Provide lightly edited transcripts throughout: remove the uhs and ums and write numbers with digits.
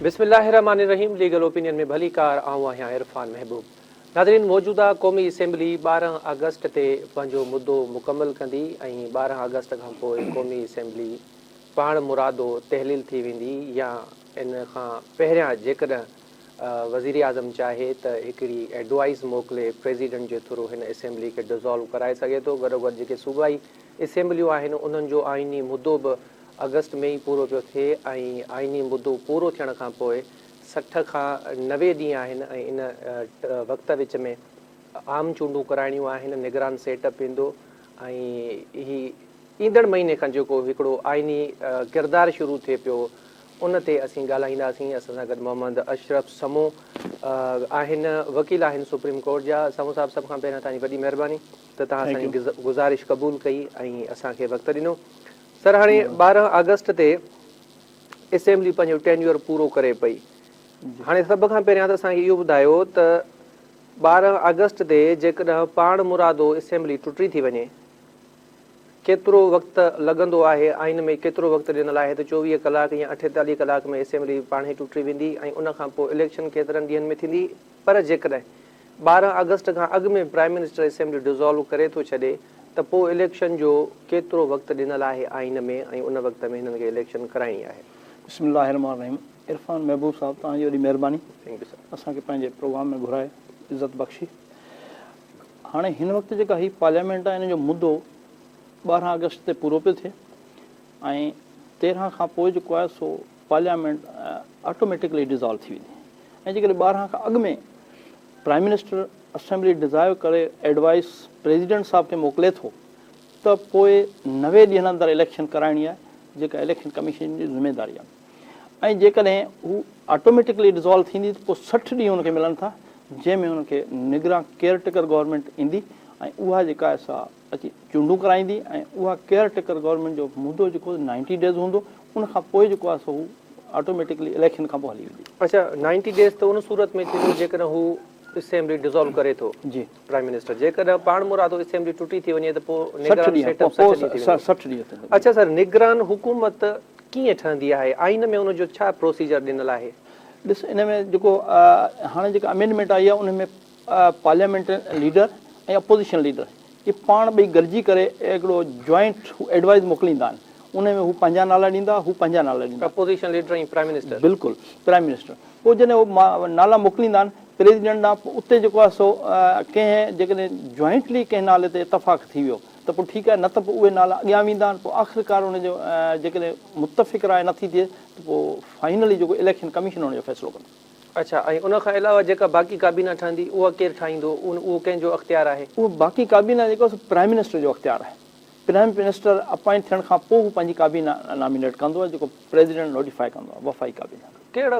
بسم الله الرحمٰن الرحيم ليگل اوپينين ۾ ڀليڪار آئون آهيان عرفان محبوب ناظرين موجوده قومي اسيمبلي 12 آگسٽ تي پنهنجو مدو مڪمل ڪندي ۽ 12 آگسٽ کان پوء قومي اسيمبلي پاڻ مرادو تحليل ٿي ويندي يا ان کان پهريان جيڪڏهن وزيراعظم چاهي ته هڪڙي ايڊوائيز موڪلي پريزيڊنٽ جي ٿرو هن اسيمبلي کي ڊزالو ڪرائي سگهي ٿو گڏوگڏ جيڪي صوبائي اسيمبليون آهن انهن جو آئيني مدو به آگسٽ ۾ ئي پورو پيو ٿئي ۽ آئيني مدو پورو ٿيڻ کان پوء 60 کان 90 ڏينهن آهن ۽ ان وقت وچ ۾ عام چونڊون ڪرائڻيون آهن نگران سيٽ اپ ايندو ۽ هي ايندڙ مهيني کان جيڪو هڪڙو آئيني ڪردار شروع ٿئي پيو ان تي اسين ڳالهائينداسين. اسان سان گڏ محمد اشرف سمون آهن، وڪيل آهن سپريم ڪورٽ جا. سمون صاحب سڀ کان پهريان توهان جي وڏي مهرباني ته توهان اسان جي گذارش قبول ڪئي ۽ اسان کي وقت ڏنو. سر هاڻي 12 آگسٽ تي اسيمبلي پنهنجو ٽينيور پورو ڪري پئي. هاڻي سڀ کان پهريان ته اسان کي اهو ٻڌايو ته 12 آگسٽ تي جيڪڏهن پاڻ مرادو اسيمبلي ٽٽي ٿي وڃي ڪيترو وقت لڳندو آهي، آئين ۾ ڪيترو وقت ڏنل آهي ته 24 ڪلاڪ يا 48 ڪلاڪ ۾ اسيمبلي پاڻهي ٽٽي ويندي ۽ ان کان پوء اليڪشن ڪيترن ڏينهن ۾ ٿيندي پر جيڪڏهن 12 آگسٽ کان اڳ ۾ پرائم منسٽر اسيمبلي ڊزالو ڪري ٿو ڇڏي ته پوء اليڪشن جو ڪيترو وقت ڏنل آهي آئين ۾ ۽ ان وقت ۾ هنن کي اليڪشن ڪرائڻي آهي. بسم الله الرحمٰن الرحيم عرفان محبوب صاحب توهان جي وڏي مهرباني thank you sir. اسان کي پنهنجي پروگرام ۾ گهرائي عزت بخشي. هاڻي هن وقت جيڪا هي پارليامينٽ آهي ان جو مدو 12 آگسٽ تي پورو پيو ٿئي ۽ 13 کان پوء جيڪو آهي سو پارليامينٽ آٽوميٽڪلي ڊزالو ٿي ويندي ۽ جيڪڏهن 12 کان اڳ ۾ پرائم منسٽر اسيمبلي ڊزالو ڪري ايڊوائس پريزيڊنٽ صاحب کي موڪلي ٿو ته پوء 90 ڏينهن اندر اليڪشن ڪرائڻي آهي جيڪا اليڪشن ڪميشن جي ذميواري آهي. ۽ جيڪڏهن هو آٽوميٽڪلي ڊزالو ٿيندي ته پوء 60 ڏينهن ان کي ملن ٿا جنهن ۾ ان کي نگران ڪيئر ٽيڪر گورنمينٽ ايندي ۽ اها جيڪا آهي سا اچي چونڊون ڪرائيندي ۽ اها ڪيئر ٽيڪر گورنمينٽ جو مدو جيڪو 90 ڊيز هوندو ان کان پوء جيڪو آهي سو هو آٽوميٽڪلي اليڪشن کان پوء هلي ويندي. اڇا 90 ڊيز ته ان صورت ۾ ٿيندو جيڪڏهن هو اسيمبلي ڊزالو ڪري ٿو. جي. پرائم منسٽر جيڪڏهن پاڻمرادو اسيمبلي ٽٽي ٿي وڃي ته پوء نگران سيٽ اپ 60 ڏينهن ٿي ويندو. 60 ڏينهن ٿيندو. اڇا سر نگران حڪومت ڪيئن ٺهندي آهي آئين ۾ ان جو ڇا پروسيجر ڏنل آهي؟ ڏس ان ۾ جيڪو هاڻي جيڪا امينڊمينٽ آئي آهي ان ۾ پارليامينٽ ليڊر ۽ اپوزيشن ليڊر اهي پاڻ ٻئي گڏجي ڪري هڪڙو جوائنٽ ايڊوائز موڪليندا آهن ان ۾ هو پنهنجا نالا ڏيندا هو پنهنجا نالا ڏيندا. Opposition leader ۽ prime minister. بلڪل پرائم منسٽر پوء جڏهن هو نالا موڪليندا آهن پريزيڊنٽ ڏانهن پوء اتي جيڪو آهي سو ڪنهن جيڪڏهن جوائنٽلي ڪنهن نالي تي اتفاق ٿي ويو ته پوء ٺيڪ آهي نه ته پوء اهي نالا اڳيان ويندا آهن پوء آخرڪار ان جو جيڪڏهن متفق راء نٿي ٿئي ته پوء فائنلي جيڪو اليڪشن ڪميشن ان جو فيصلو ڪندو. اڇا ۽ ان کان علاوه جيڪا باقي ڪابينا ٺهندي اها ڪير ٺاهيندو اهو ڪنهن جو اختيار آهي؟ اهو باقي ڪابينا جيڪو آهي سو پرائم منسٽر جو اختيار آهي. پرائم منسٽر اپائنٽ ٿيڻ کان پوء هو پنهنجي ڪابينا نامينيٽ ڪندو آهي جيڪو پريزيڊنٽ نوٽيفائي ڪندو آهي وفاقي ڪابينا کي. ڪهڙا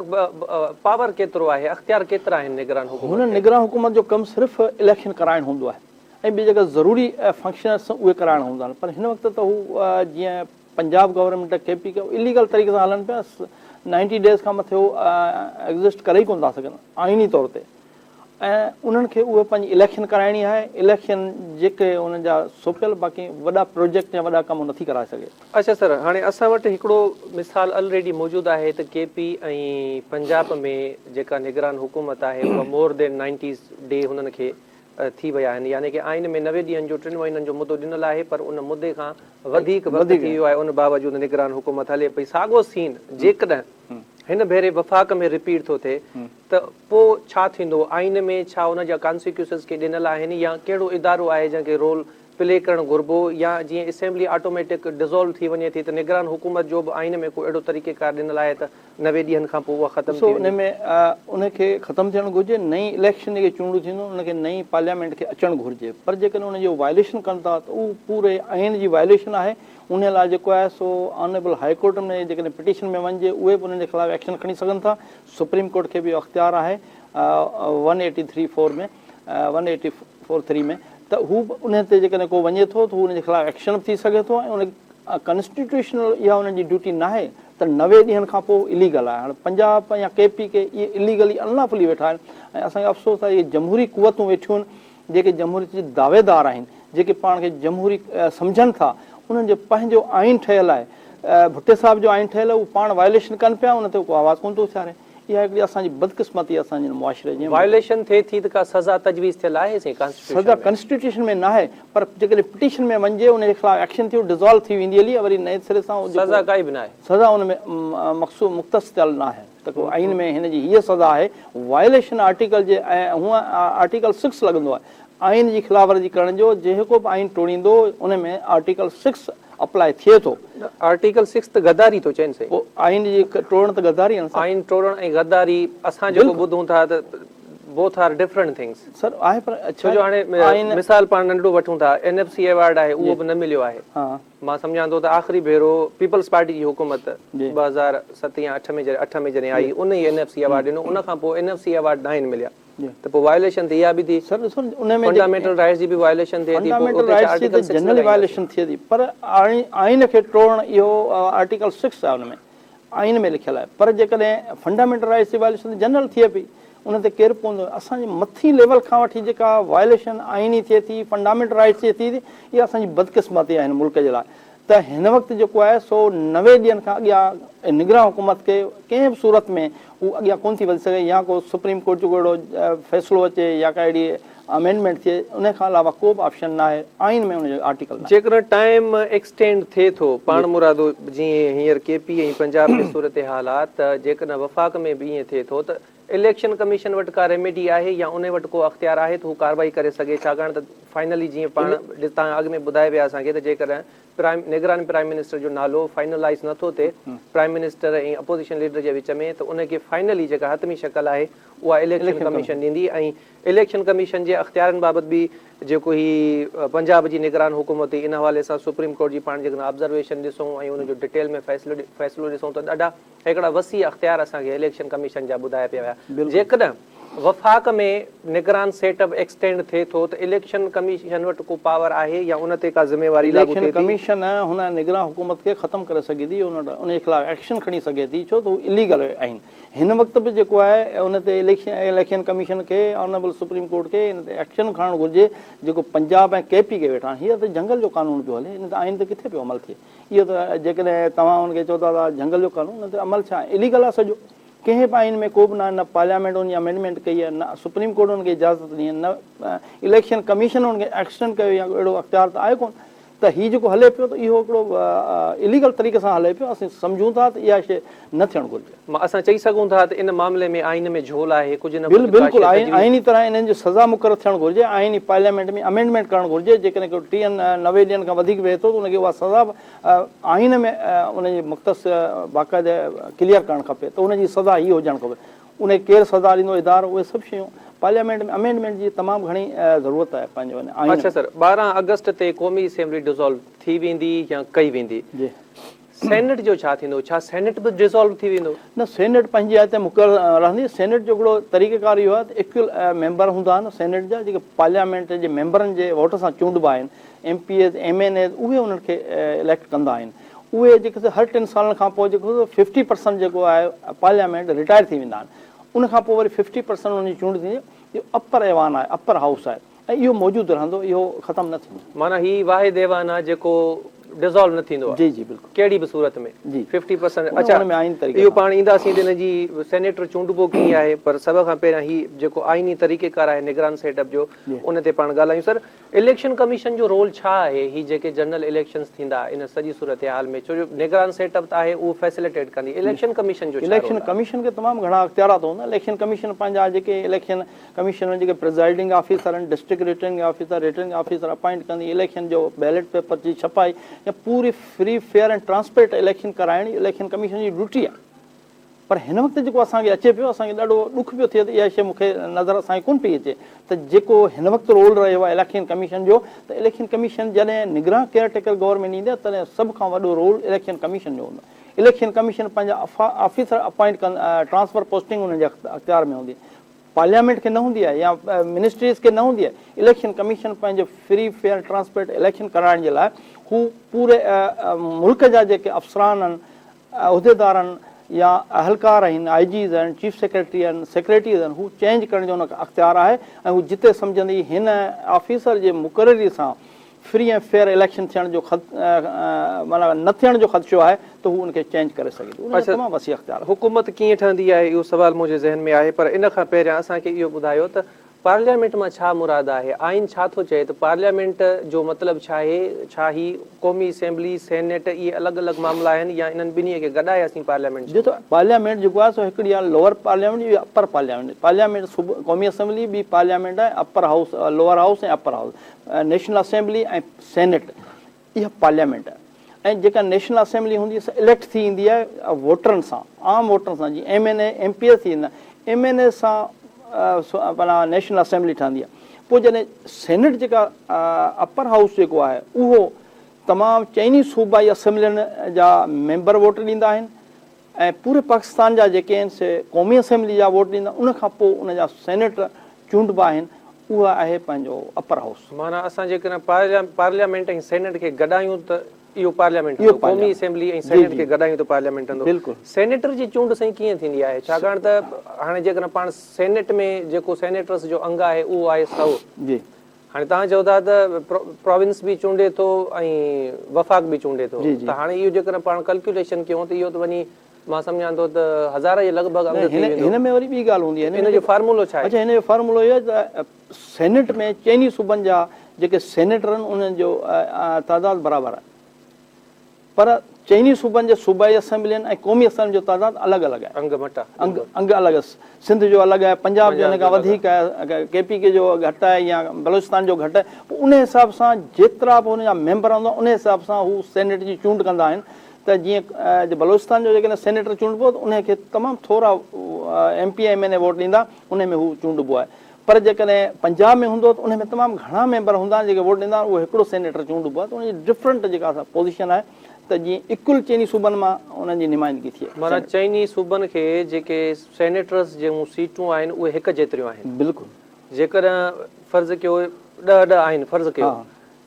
پاور ڪيترو آهي اختيار ڪيترا آهن نگران حڪومت کي؟ هن نگران حڪومت جو ڪم صرف اليڪشن ڪرائڻ هوندو آهي ۽ ٻي جيڪا ضروري فنڪشنس اهي ڪرائڻ هوندا آهن پر هن وقت ته هو جيئن Punjab government K P K illegal طريقي سان هلن پيا 90 ڊيز کان مٿي هو ايگزسٽ ڪري ئي ڪونه ٿا سگهن آئيني طور تي ۽ انهن کي اهو پنهنجي اليڪشن ڪرائڻي آهي اليڪشن جيڪي انهن جا سوپيل باقي وڏا پروجيڪٽ يا وڏا ڪم نٿي ڪرائي سگهي. اڇا سر هاڻي اسان وٽ هڪڙو مثال الريڊي موجود آهي ته ڪي پي ۽ پنجاب ۾ جيڪا نگران حڪومت آهي اها مور دين نائنٽيز ڊي هنن کي ٿي ويا آهن يعني ڪي آئين ۾ 90 ڏينهن جو ٽن مهينن جو مدو ڏنل آهي پر ان مدي کان وڌيڪ وقت ٿي ويو آهي ان باوجود نگران حڪومت هلي پئي ساڳو سين جيڪڏهن هن ڀيري وفاق ۾ رپيٽ ٿو ٿئي ته پوء ڇا ٿيندو؟ آئين ۾ ڇا ان جا ڪانسيڪيوسز ڪي ڏنل آهن يا ڪهڙو ادارو آهي جنهن کي رول پلي ڪرڻ گهربو يا جيئن اسيمبلي آٽوميٽڪ ڊزالو ٿي وڃي ٿي ته نگران حڪومت جو به آئين ۾ ڪو اهڙو طريقيڪار ڏنل آهي ته 90 ڏينهن کان پوء اها ختم ڏسو ٿي ان وڃي؟ ۾ ان کي ختم ٿيڻ گهرجي نئين اليڪشن جيڪي چونڊون ٿينديون ان کي نئين پارليامينٽ کي اچڻ گهرجي پر جيڪڏهن ان جو وائليشن ڪن ٿا ته اهو پوري آئين جي وائليشن آهي انهيء لاء جيڪو آهي سو آنريبل هاء ڪورٽ ۾ جيڪڏهن پٽيشن ۾ وڃجي اهي به انهن جي خلاف ايڪشن کڻي سگهن ٿا. سپريم ڪورٽ کي به اهو اختيار آهي one eighty three four ۾ one eighty four three ۾ ته هو به انهي تي جيڪڏهن ڪو وڃي ٿو ته هو ان جي خلاف ايڪشن به ٿي سگهي ٿو ۽ ان ڪانسٽيٽيوشنل اها انهن جي ڊيوٽي ناهي ته 90 ڏينهن کان پوء اليگل آهي. هاڻي پنجاب يا ڪي پي ڪي اهي اليگلي انلافلي ويٺا آهن ۽ اسان کي افسوس آهي اهي جمهوري قوتون ويٺيون آهن جيڪي جمهوريت جي دعويدار آهن، جيڪي پاڻ کي جمهوري سمجهن ٿا، انهن جو پنهنجو آئين ٺهيل آهي. ڀٽي صاحب جو آئين ٺهيل آهي، هو پاڻ وائليشن ڪن پيا، ان تي ڪو آواز ڪونه ٿو اٿاري. اها هڪڙي اسان جي بدقسمتي اسان جي معاشري جي. وائليشن ٿئي ٿي ته ڪا سزا تجويز ٿيل آهي سائين ڪانسٽيٽيوشن ۾؟ سزا ڪانسٽيٽيوشن ۾ ناهي پر جيڪڏهن پٽيشن ۾ وڃجي ان جي خلاف ايڪشن ٿيو ڊزالو ٿي ويندي هلي وري نئين سري سان جيڪو سزا ڪائي به ناهي. سزا ان ۾ مخصوص مختص ٿيل ناهي ته ڪو آئين ۾ هن جي هيء سزا آهي وائليشن آرٽيڪل جي ۽ هونء آرٽيڪل سڪس لڳندو آهي آئين جي خلاف ورزي ڪرڻ جو جيڪو به آئين ٽوڙيندو ان ۾ آرٽيڪل سڪس اپلاء ٿئي ٿو. نه آرٽيڪل سڪس ته غداري ٿو چئي نه سائين. پوء آئين جي ٽوڙڻ ته غداري آهي نه سر. آئين ٽوڙڻ ۽ غداري اسان جيڪو ٻڌون ٿا ته both are different things. سر آهي پر ڇو جو هاڻي مثال پاڻ ننڍڙو وٺون ٿا اين ايف سي ايوارڊ آهي اهو به نه مليو آهي مان سمجهان ٿو ته آخري ڀيرو پيپلز پارٽي جي حڪومت 2007 يا 8 ۾ 8 ۾ جڏهن آئي ان ئي اين ايف سي ايوارڊ ڏنو ان کان پوء اين ايف سي ايوارڊ ناهن مليا. ته پوء وائليشن ته اها به ٿي. سر ڏسو نه ان ۾ فنڊامينٽل رائيٽس جي به وائليشن ٿئي ٿي پوء اتي ڇا آرٽيڪل سڪس جنرل وائليشن ٿئي ٿي پر آئين کي ٽوڙڻ اهو آرٽيڪل سڪس آهي ان ۾ آئين ۾ لکيل آهي پر جيڪڏهن فنڊامينٽل رائيٽس جي وائليشن ته جنرل ٿئي پئي ان تي ڪير پوندو اسان جي مٿين ليول کان وٺي جيڪا وائليشن آئيني ٿئي ٿي فنڊامينٽل رائيٽس جي ٿئي ٿي اها اسان جي بدقسمتي آهي هن ملڪ جي لاء ته هن وقت جيڪو آهي سو 90 ڏينهن کان اڳيان نگران حڪومت کي ڪنهن به صورت ۾ هو اڳيان ڪونه ٿي وڌي سگهي يا ڪو سپريم ڪورٽ جو ڪو اهڙو فيصلو اچي يا ڪا اهڙي امينڊمينٽ ٿئي ان کان علاوه ڪو به آپشن ناهي آئين ۾ ان جو آرٽيڪل ناهي. جيڪڏهن ٽائيم ايڪسٽينڊ ٿئي ٿو پاڻمرادو جيئن هينئر ڪي پي ۽ پنجاب ۾ صورتحال آ ته جيڪڏهن وفاق ۾ به ائين ٿئي ٿو ته اليڪشن ڪميشن وٽ ڪا ريميڊي آهي يا انهي وٽ ڪو اختيار آهي ته هو ڪارروائي ڪري سگهي ڇاڪاڻ ته فائنلي جيئن پاڻ توهان اڳ ۾ ٻڌائي ويا اسان کي ته جيڪڏهن پرائم نگران پرائم منسٽر جو نالو فائنلائيز نه ٿو ٿئي پرائم منسٽر ۽ اپوزيشن ليڊر جي وچ ۾ ته ان کي فائنلي جيڪا حتمي شڪل آهي اها اليڪشن ڪميشن ڏيندي ۽ اليڪشن ڪميشن جي اختيارن بابت به جيڪو هي پنجاب جي نگران حڪومت هئي ان حوالي سان سپريم ڪورٽ جي پاڻ جيڪڏهن آبزرويشن ڏسون ۽ ان جو ڊٽيل ۾ فيصلو فيصلو ڏسون ته ڏاڍا هڪڙا وسيع اختيار اسان کي اليڪشن ڪميشن جا ٻڌايا پيا ويا. جيڪڏهن وفاق ۾ نگران سيٽ اپ ايڪسٽينڊ ٿئي ٿو ته اليڪشن ڪميشن وٽ ڪو پاور آهي يا ان تي ڪا ذميواري لاڳو ٿئي ٿي؟ اليڪشن ڪميشن هن نگران حڪومت کي ختم ڪري سگهي ٿي ان جي خلاف ايڪشن کڻي سگهي ٿي ڇو ته هو اليگل آهن. هن وقت به جيڪو آهي ان تي اليڪشن ڪميشن کي آنريبل سپريم ڪورٽ کي ان تي ايڪشن کڻڻ گهرجي جيڪو پنجاب ۽ ڪي پي ڪي ويٺا آهن هي ته جنگل جو قانون پيو هلي ان تي آئين تي ڪٿي پيو عمل ٿئي. اهو ته جيڪڏهن توهان ان کي چئو ٿا ته جهنگل جو قانون ان تي عمل ڇا آهي؟ اليگل آهي سڄو. ڪنهن به آئين ۾ ڪو به نه پارليامينٽ ان جي امينڊمينٽ ڪئي آهي نه سپريم ڪورٽ ان کي اجازت ڏني آهي نه اليڪشن ڪميشن ان کي ايڪسٽينڊ ڪيو يا اهڙو اختيار ته آهي ڪونه ته هي جيڪو هلي پيو ته اهو هڪڙو اليگل طريقي سان هلي پيو اسين سمجهون ٿا ته اها شيء نه ٿيڻ گهرجي. اسان چئي سگهون ٿا ته ان معاملي ۾ آئين ۾ جهول آهي، ڪجهه نه ڪجهه ڪا بلڪل شيء تجويز. آئيني طرح انهن جي سزا مقرر ٿيڻ گهرجي، آئيني پارليامينٽ ۾ امينڊمينٽ ڪرڻ گهرجي، جيڪڏهن ڪو ٽيهن 90 ڏينهن کان وڌيڪ ويهي ٿو ته ان کي اها سزا به آئين ۾ ان جي مختص باقاعده ڪليئر ڪرڻ کپي ته ان جي سزا هي هجڻ کپي، ان کي ڪير سزا ڏيندو ادارو اهي سڀ شيون پارليامينٽ ۾ امينڊمينٽ جي تمام گهڻي ضرورت آهي پنهنجو ان آئين اڇا ۾. سر 12 آگسٽ تي قومي اسيمبلي ڊزالو ٿي ويندي يا ڪئي ويندي؟ جي. سينيٽ جو ڇا ٿيندو؟ ڇا سينيٽ به ڊزالو ٿي ويندو؟ نه سينيٽ پنهنجي جاء تي مقرر رهندي. سينيٽ جو هڪڙو طريقيڪار اهو آهي ته ايڪوئل ميمبر هوندا آهن سينيٽ جا جيڪي پارليامينٽ جي ميمبرن جي ووٽ سان چونڊبا آهن M P As M N As اهي انهن کي اليڪٽ ڪندا آهن اهي جيڪي سو هر ٽن سالن کان پوء جيڪو سو ففٽي پرسنٽ جيڪو آهي پارليامينٽ رٽائر ٿي ويندا آهن ان کان پوء وري ففٽي پرسنٽ انهن جي چونڊ ٿيندي اهو اپر ايوان آهي اپر هائوس آهي. ۽ اهو موجود رهندو اهو ختم نه ٿيندو. معنيٰ هي واحد ايوان آهي جيڪو ڊزالو نه ٿيندو آهي. جي جي بلڪل. ڪهڙي به صورت ۾ جي 50% اڇا ان ۾ آئيني طريقي اهو پاڻ اينداسين ته ان جي سينيٽر چونڊبو ڪيئن آهي پر سڀ کان پهريان هي جيڪو آئيني طريقيڪار آهي نگران سيٽ اپ جو ان تي پاڻ ڳالهايون سر اليڪشن ڪميشن جو رول ڇا آهي هي جيڪي جنرل اليڪشنز ٿيندا ان سڄي صورتحال ۾ ڇو جو نگران سيٽ اپ ته آهي اهو فيسليٽيٽ ڪندي اليڪشن ڪميشن جو ڇا رول اليڪشن آهي. ڪميشن کي تمام گهڻا اختيارات هوندا اليڪشن ڪميشن پنهنجا جيڪي اليڪشن ڪميشن ۾ جيڪي پرزائيڊنگ آفيسر آهن، district returning officer, returning officer appoint ڪندي، اليڪشن جو بيلٽ پيپر جي ڇپائي يا پوري فري فيئر ۽ ٽرانسپيرنٽ اليڪشن ڪرائڻ اليڪشن ڪميشن جي ڊيوٽي آهي پر هن وقت جيڪو اسان کي اچي پيو اسان کي ڏاڍو ڏک پيو ٿئي ته اها شيء مون کي نظر اسان کي ڪونه پئي اچي ته جيڪو هن وقت رول رهيو آهي اليڪشن ڪميشن جو ته اليڪشن ڪميشن جڏهن نگران ڪيئر ٽيڪر گورنمينٽ ايندي آهي تڏهن سڀ کان وڏو رول اليڪشن ڪميشن جو هوندو آهي اليڪشن ڪميشن پنهنجا آفيسر اپائنٽ ڪن ٽرانسفر پوسٽنگ انهن جي اختيار ۾ هوندي پارليامينٽ کي نه هوندي آهي يا منسٽريز کي نه هوندي آهي اليڪشن ڪميشن پنهنجو فري فيئر ٽرانسپيرنٽ اليڪشن ڪرائڻ جي لاء هو پوري ملڪ جا جيڪي افسران آهن عهديدار آهن يا اهلڪار آهن آء جيز آهن چيف سيڪريٽري آهن سيڪريٽريز آهن هو چينج ڪرڻ جو ان کي اختيار آهي ۽ هو جتي سمجهندي هن آفيسر جي مقرري سان فري ۽ فيئر اليڪشن ٿيڻ جو معنيٰ نه ٿيڻ جو خدشو آهي ته هو ان کي چينج ڪري سگهي ٿو. ان جو تمام وسيع اختيار آهي. حڪومت ڪيئن ٺهندي آهي اهو سوال منهنجي ذهن ۾ آهي پر ان کان پهريان اسان کي اهو ٻڌايو ته پارليامينٽ مان ڇا مراد آهي؟ آئين ڇا ٿو چئي ته پارليامينٽ جو مطلب ڇا آهي؟ ڇا هي قومي اسيمبلي، سينيٽ اهي الڳ الڳ معاملا آهن يا انهن ٻنهي کي گڏائي اسين پارليامينٽ چئون ٿا؟ پارليامينٽ جيڪو آهي سو هڪڙي آهي لوئر پارليامينٽ ٻي اپر پارليامينٽ. پارليامينٽ قومي اسيمبلي ٻي پارليامينٽ آهي upper house lower house ۽ upper house national assembly ۽ senate اها پارليامينٽ آهي ۽ جيڪا نيشنل اسيمبلي هوندي سا اليڪٽ ٿي ايندي آهي ووٽرن سان عام ووٽرن سان جيئن M N A M P A ٿي ايندا ايم اين اي سان معنيٰ نيشنل اسيمبلي ٺهندي آهي پوء جڏهن سينيٽ جيڪا اپر هائوس جيڪو آهي اهو تمام چئني صوبائي اسيمبلين جا ميمبر ووٽ ڏيندا آهن ۽ پوري پاڪستان جا جيڪي آهن سي قومي اسيمبلي جا ووٽ ڏيندا ان کان پوء ان جا سينيٽ چونڊبا آهن اها آهي پنهنجو اپر هائوس. معنيٰ اسان جيڪڏهن پارليامينٽ ۽ سينيٽ کي گڏايون ته اهو پارليامينٽ ٺهندو، قومي اسيمبلي ۽ سينيٽ کي گڏايون ته پارليامينٽ ٺهندو. سينيٽر جي چونڊ سائين ڪيئن ٿيندي آهي؟ ڇاڪاڻ ته هاڻي جيڪڏهن پاڻ سينيٽ ۾ جيڪو سينيٽرس جو انگ آهي اهو آهي سئو. هاڻي توهان چئو ٿا ته پراونس به چونڊي ٿو ۽ وفاق به چونڊي ٿو ته هاڻي اهو جيڪڏهن پاڻ ڪلڪيوليشن ڪيون ته اهو ته وڃي مان سمجهان ٿو ته هزار جي لڳ ڀڳ انگ ٿي ويندو. هن ۾ وري ٻي ڳالهه هوندي آهي. ان جو فارمولو ڇا آهي؟ اڇا هن جو فارمولو اهو آهي ته سينيٽ ۾ چئني صوبن جا جيڪي سينيٽر آهن انهن جو تعداد برابر آهي پر چئني صوبن جي صوبائي اسيمبلين ۽ قومي اسيمبلين جو تعداد الڳ الڳ آهي. انگ مٽا. انگ انگ الڳ آهي. سنڌ جو الڳ آهي، پنجاب جو ان کان وڌيڪ آهي، ڪي پي ڪي جو گهٽ آهي يا بلوچستان جو گهٽ آهي. پوء ان حساب سان جيترا به ان جا ميمبر هوندا ان حساب سان هو سينيٽ جي چونڊ ڪندا آهن ته جيئن بلوچستان جو جيڪڏهن سينيٽر چونڊبو ته ان کي تمام ٿورا M P M N A vote ڏيندا ان ۾ هو چونڊبو آهي پر جيڪڏهن پنجاب ۾ هوندو ته ان ۾ تمام گهڻا ميمبر هوندا آهن جيڪي ووٽ ڏيندا اهو هڪڙو سينيٽر چونڊبو آهي ته ان جي ڊفرنٽ جيڪا پوزيشن آهي ته جيئن ايڪول چئني صوبن مان انهن جي نمائندگي ٿئي. معنيٰ چئني صوبن کي جيڪي سينيٽرز جون سيٽون آهن اهي هڪ جيتريون آهن. بلڪل. جيڪڏهن فرض ڪيو ڏهه ڏهه آهن فرض ڪيو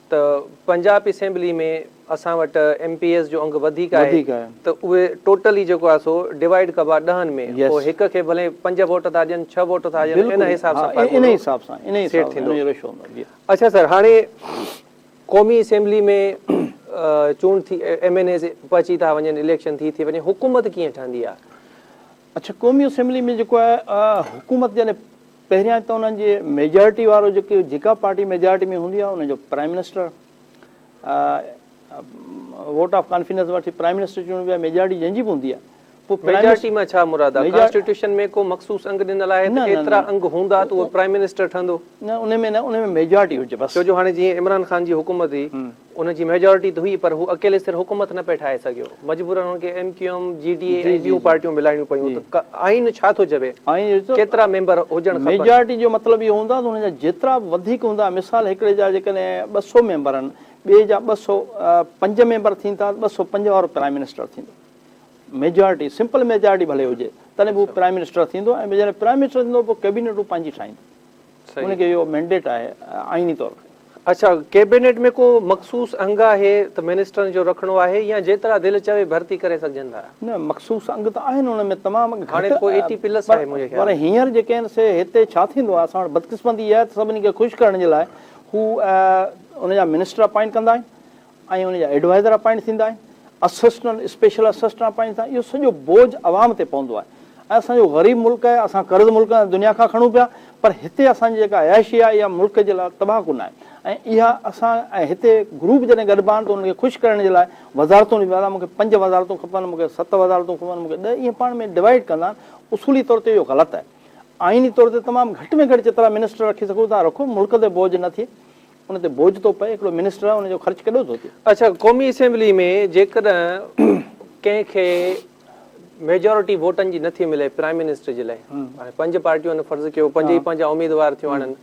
ته پنجاب اسيمبلي ۾ اسان وٽ ايم پي ايز جو انگ وڌيڪ آهي ته اهي ٽوٽلي جيڪو آهي سو ڊوائيڊ ڪبا ڏهن ۾ پوء هڪ کي ڀلي پنج ووٽ ٿا ڏين ڇهه ووٽ ٿا ڏين ان حساب سان فارمولو سيٽ ٿيندو. اڇا سر هاڻي قومي اسيمبلي ۾ چونڊ ٿي ايم اين ايز پهچي ٿا وڃن اليڪشن ٿي ٿي وڃي حڪومت ڪيئن ٺهندي آهي؟ اڇا قومي اسيمبلي ۾ جيڪو آهي حڪومت جڏهن پهريان ته انهن جي ميجارٽي وارو جيڪي جيڪا پارٽي ميجارٽي ۾ هوندي آهي ان جو prime minister vote of confidence وٺي پرائيم منسٽر چونڊبي آهي ميجارٽي جنهن جي به هوندي آهي پوء ميجارٽي مان ڇا مراد آهي ڪانسٽيٽيوشن ۾ ڪو مخصوص انگ ڏنل آهي ته ايترا انگ هوندا ته اهو پرائيم منسٽر ٺهندو؟ نه ان ۾ نه ان ۾ ميجارٽي هجي بس. ڇو جو هاڻي جيئن عمران خان جي حڪومت هئي ان جي ميجارٽي ته هئي پر هو اڪيلي سر حڪومت نه پئي ٺاهي سگهيو مجبورن هن کي ايم ڪيو ايم، جي ڊي اي ۽ ٻيون پارٽيون ملائڻيون پيون ته آئين ڇا ٿو چوي ڪيترا ميمبر هجڻ کپن؟ ميجارٽي جو مطلب اهو هوندو آهي ته ان جا جيترا به وڌيڪ هوندا مثال هڪڙي جا جيڪڏهن 200 ميمبر آهن ٻئي جا 205 ميمبر ٿين ٿا ته 205 وارو پرائيم منسٽر ٿيندو ميجارٽي سمپل ميجارٽي ڀلي هجي تڏهن به هو پرائيم منسٽر ٿيندو ۽ جڏهن پرائيم منسٽر ٿيندو پوء ڪيبينيٽ هو پنهنجي ٺاهيندو ان کي اهو مينڊيٽ آهي آئيني طور تي. اڇا ڪيبينيٽ ۾ ڪو مخصوص انگ آهي ته منسٽرن جو رکڻو آهي يا جيترا دل چوي ڀرتي ڪري سگهجن ٿا؟ نه مخصوص انگ ته آهن ان ۾ تمام گهٽ هاڻي ته ڪو ايٽي پلس آهي منهنجي خيال پر ۾. هينئر جيڪي آهن سي هتي ڇا ٿيندو آهي اسان وٽ بدقسمتي اها آهي ته سڀني کي خوش ڪرڻ جي لاء هو ان جا منسٽر اپائنٽ ڪندا آهن ۽ ان جا ايڊوائزر اپائنٽ ٿيندا آهن، اسسٽنٽ، اسپيشل اسسٽنٽ اپائنٽ ٿيندا آهن، اهو سڄو بوجهه عوام تي پوندو آهي ۽ اسان جو غريب ملڪ آهي، اسان قرض ملڪ دنيا کان کڻون پيا پر هتي اسان جي جيڪا عياشي آهي اها ملڪ جي لاء تباهه ڪن آهي ۽ اها اسان ۽ هتي گروپ جڏهن گڏبا آهن ته انهن کي خوش ڪرڻ جي لاء وزارتون ڏبيون آهن مون کي پنج وزارتون کپن، مون کي ست وزارتون کپن، مون کي ڏهه ائين پاڻ ۾ ڊوائيڊ ڪندا آهن، اصولي طور تي اهو غلط آهي، آئيني طور تي تمام گهٽ ۾ گهٽ جيترا منسٽر رکي سگهو ٿا رکو، ملڪ تي بوجهه نه ٿئي. ان تي بوجهه ٿو پئي، هڪڙو منسٽر آهي ان جو خرچ ڪيڏو ٿو ٿئي. اڇا قومي اسيمبلي ۾ جيڪڏهن ڪنهن کي ميجارٽي ووٽن جي نٿي ملي پرائم منسٽر جي لاء هاڻي پنج پارٽيون آهن فرض ڪيو پنج ئي پنهنجا اميدوار ٿيون آڻن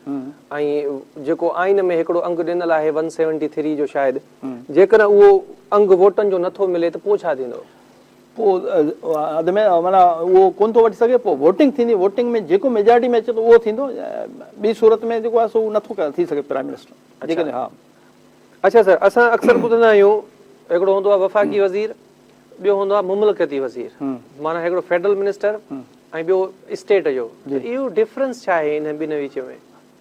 ۽ جيڪو آئين ۾ هڪڙو انگ ڏنل آهي ون سيونٽي ٿري جو شايد جيڪڏهن اهو انگ ووٽن جو نٿو ملي ته پوء ڇا ٿيندو؟ پوء اڌ ۾ معنيٰ اهو ڪونه ٿو وٺي سگهي پوء ووٽنگ ٿيندي ووٽنگ ۾ جيڪو ميجارٽي ۾ اچي ٿو اهو ٿيندو ٻي صورت ۾ جيڪو آهي سو نٿو ٿي سگهي پرائم منسٽر جيڪڏهن ها. اڇا سر اسان اڪثر ٻڌندا آهيون هڪڙو هوندو آهي وفاقي وزير ٻيو هوندو آهي مملڪتي وزير معنيٰ هڪڙو فيڊرل منسٽر ۽ ٻيو اسٽيٽ جو ته اهو ڊفرنس ڇا آهي انهن ٻنهي وچ ۾؟